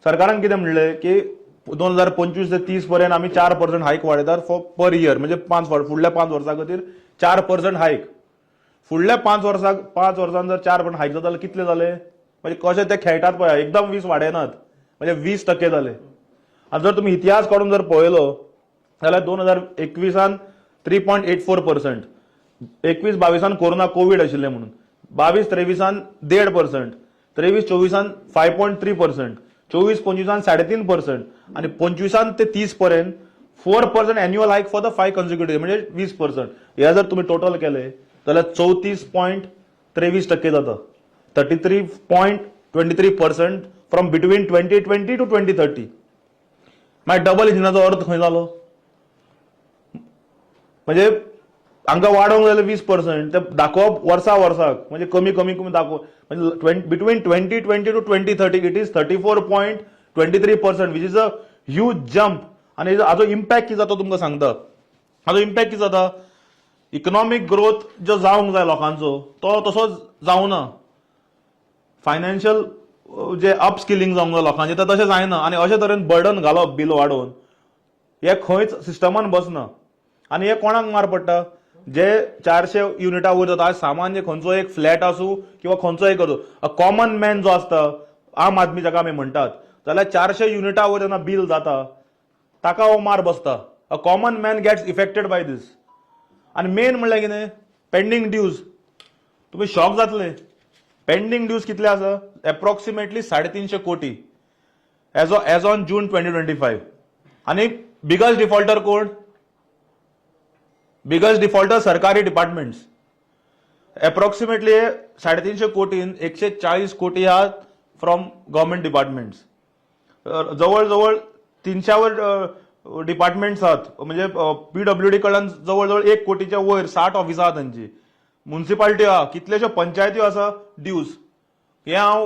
सरकारान कितें म्हणलें की 2025 ते 30 पर्यंत आमी 4% हायक वाडयतात फॉर पर इयर, म्हणजे 5 फुडल्या 5 वर्सां खातीर 4% हायक. फुडल्या 5 वर्साक, 5 वर्सां जर 4% हायक जाता जाल्यार कितले जाले? म्हणजे कशे ते खेळटात पळय. एकदम 20 वाडयनात, म्हणजे 20% जाले. आनी जर तुमी इतिहास काडून जर पळयलो जाल्यार 2021न 3.84%, 21 22न कोरोना कोवीड आशिल्ले म्हणून, 22 23न 1.5%, 23 24न 5.3%, 24 25न 3.5% आणि 25न ते 30 पर्यंत 4% annual hike for the five consecutive, म्हणजे 20%. हे जर तुम्ही टोटल केले जाल्यार 34.23% जाता, 33.23% from between 2020 to 2030. मागीर डबल इंजिनाचो अर्थ खंय जालो? म्हणजे हांकां वाडोवंक जाय 20%, ते दाखोवप वर्सा वर्साक, म्हणजे कमी कमी कमी दाखोव. म्हणजे between 2020 to 2030 it is 34.23%, which is a huge jump. आनी हाजो इम्पॅक्ट कितें जाता तुमकां सांगता. हाजो इम्पॅक्ट कितें जाता? इकनॉमीक ग्रोथ जो जावंक जाय लोकांचो, तो तसो जावना. फायनान्शियल जे अपस्किलिंग जावंक जाय लोकांचें, तें तशें जायना. आनी अशे तरेन बर्डन घालप बील वाडोवन, हे खंयच सिस्टमान बसना. आनी हे कोणाक मार पडटा? जे 400 युनिटा वयर जाता. आज सामान्य खंयचो एक फ्लॅट आसूं किंवा खंयचो एक आसूं, अ कॉमन मॅन जो आसता, आम आदमी जाका आमी म्हणटात, जाल्यार 400 युनिटा वयर जेन्ना बील जाता, ताका हो मार बसता. A common man gets affected by this. आनी मेन म्हणल्यार कितें? Pending dues. तुमी शॉक जातले. पेंडींग ड्यूज कितले आसा? एप्रॉक्सिमेटली 350 कोटी as on June 2025. आनी बिगस्ट डिफॉल्टर कोण? बिगस्ट डिफॉल्टर सरकारी डिपार्टमेंट्स. एप्रॉक्सिमेटली 350 कोटीन 140 कोटी ह्या फ्रॉम गव्हर्मेंट डिपार्टमेंट्स. जवळ जवळ 300वर डिपार्टमेंट्स आहात. म्हणजे पीडब्ल्यूडी कडल्यान जवळ जवळ 1 कोटीच्या वयर 60 ऑफिसां आहा तांची. मुन्सिपालिटी आहा, कितलेश्यो पंचायत्यो आसा ड्यूज. हे हांव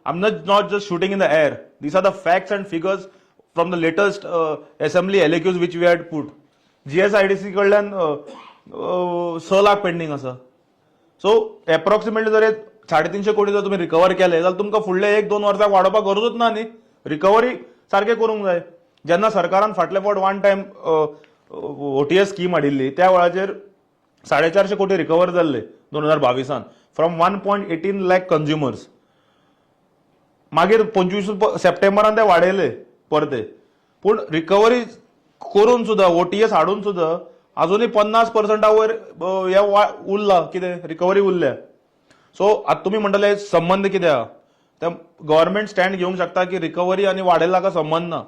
I am not just shooting in the air. These are the facts and figures from the latest assembly LAQs which we had put. GSIDC कडल्यान 6 लाख पेंडींग आसा. सो एप्रॉक्सिमेटली जर 350 कोटी जर तुमी रिकवर केले जाल्यार तुमकां फुडले एक दोन वर्सां वाडोवपाक गरजूच ना न्ही. रिकवरी सारकें करूंक जाय. जेन्ना सरकारान फाटले फावट वन टायम ओटीएस स्कीम हाडिल्ली, त्या वेळाचेर 450 कोटी रिकवर जाल्ले 2022न from 1.18 lakh consumers. मागीर 25 सप्टेंबरान ते वाडयले परते. पूण रिकवरी करून सुद्दां, ओटीएस हाडून सुद्दां अजुनूय 50 पर्संटा वयर हे उरला. कितें रिकवरी उरल्या. सो आतां तुमी म्हणटले संबंद कितें आहा? ते गव्हर्मेंट स्टँड घेवंक शकता की रिकवरी आनी वाडयला ताका संबंद ना.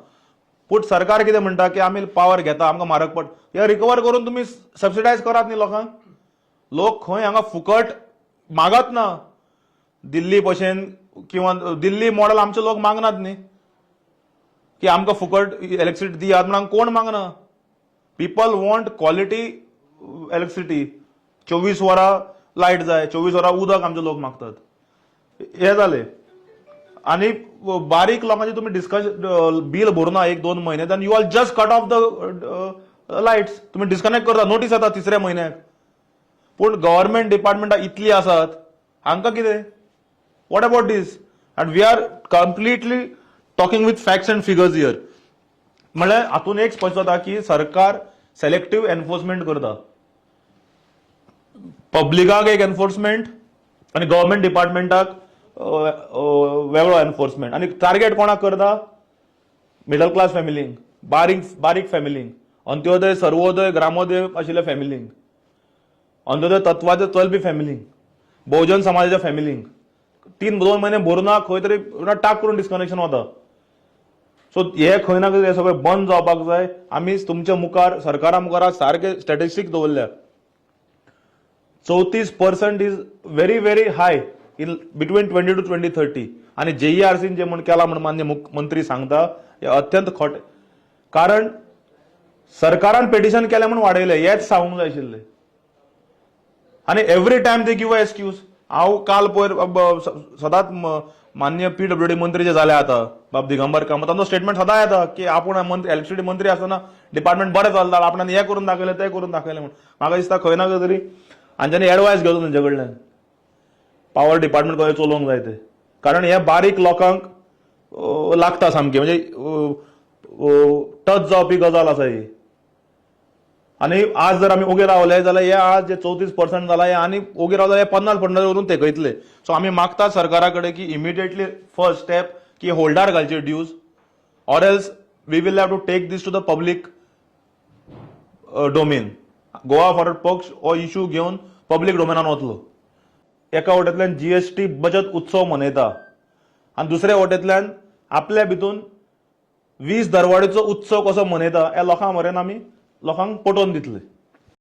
पूण सरकार कितें म्हणटा की आमी पावर घेता, आमकां म्हारग पड. हे रिकवर करून तुमी सबसिडायज करात न्ही लोकांक. लोक खंय हांगा फुकट मागत ना. दिल्ली भशेन किंवा दिल्ली मॉडेल आमचे लोक मागनात न्ही की आमकां फुकट इलेक्ट्रिसिटी दियात म्हणून कोण मागना. People want quality electricity. 24 वरां लायट जाय, 24 वरां उदक आमचे लोक मागतात. हे जाले. आनी बारीक लोकांचे तुमी डिस्कस बील भरुना एक दोन म्हयने, then you all just cut off the lights. तुमी डिस्कनेक्ट करता, नोटीस येता तिसऱ्या म्हयन्याक. पूण गव्हर्मेंट डिपार्टमेंटां इतलीं आसात, हांकां कितें? What about this? And we are completely talking with facts and figures here. म्हणल्यार हातून एक स्पश्ट जाता की सरकार सेलेक्टीव एनफोर्समेंट करता. पब्लिकाक एक एनफोर्समेंट आनी गव्हर्मेंट डिपार्टमेंटाक वेगळो एनफोर्समेंट. आनी टार्गेट कोणाक करता? मिडल क्लास फॅमिलींक, बारीक बारीक फॅमिलींक, अंत्योदय, सर्वोदय, ग्रामोदय आशिल्ल्या फॅमिलींक, अंत्योदय तत्वाचे चलपी फॅमिलींक, बहुजन समाजाच्या फॅमिलींक. तीन दोन महिने भरुना, खंय तरी टाक करून डिस्कनेक्शन वता. सो हे खंय ना खंय हे सगळें बंद जावपाक जाय. आमी तुमच्या मुखार, सरकारा मुखार आज सारके स्टॅटिस्टीक दवरल्या. 34% is very very high in between 20 to 2030. आणि जेईआरसीन जे म्हण केला म्हण मान्य मुख्यमंत्री सांगता, हे अत्यंत खोटे. कारण सरकारान पेटिशन केलें म्हूण वाडयलें हेच सांगूंक जाय आशिल्लें. आनी every time they give a excuse. हांव काल पयर सदांच मान्य पीडब्ल्यूडी मंत्री जे जाले आतां, बाब दिगंबर कामत, तांचो स्टेटमेंट सदां येता की आपूण मंत्री, इलेक्ट्रिसिटी मंत्री आसतना डिपार्टमेंट बरें चलता, आपणान हें करून दाखयलें, तें करून दाखयलें म्हूण. म्हाका दिसता खंय ना खंय तरी हांच्यांनी एडवायस घेवचो तेंचे कडल्यान, पावर डिपार्टमेंट कशें चलोवंक जाय ते. कारण हे बारीक लोकांक लागता सामकी, म्हणजे टच जावपी गजाल आसा ही. आनी आज जर आमी ओगे रावले जाल्यार हे आज जे 34% जाला, हे आनी ओगे रावले जाल्यार 50% वरून तेकयतले. सो आमी मागता सरकारा कडेन की इमिडिएटली फर्स्ट स्टेप की होल्डार घालचे dues, or else we will have to take this to the public domain. Goa forward पक्ष हो इशू घेवन पब्लीक डोमेनान वतलो. एका वटेंतल्यान जीएसटी बचत उत्सव मनयता आनी दुसऱ्या वटेंतल्यान आपल्या भितून वीज दरवाडीचो उत्सव कसो मनयता, हे लोकां मरेन आमी लोकांक पटोवन दितले.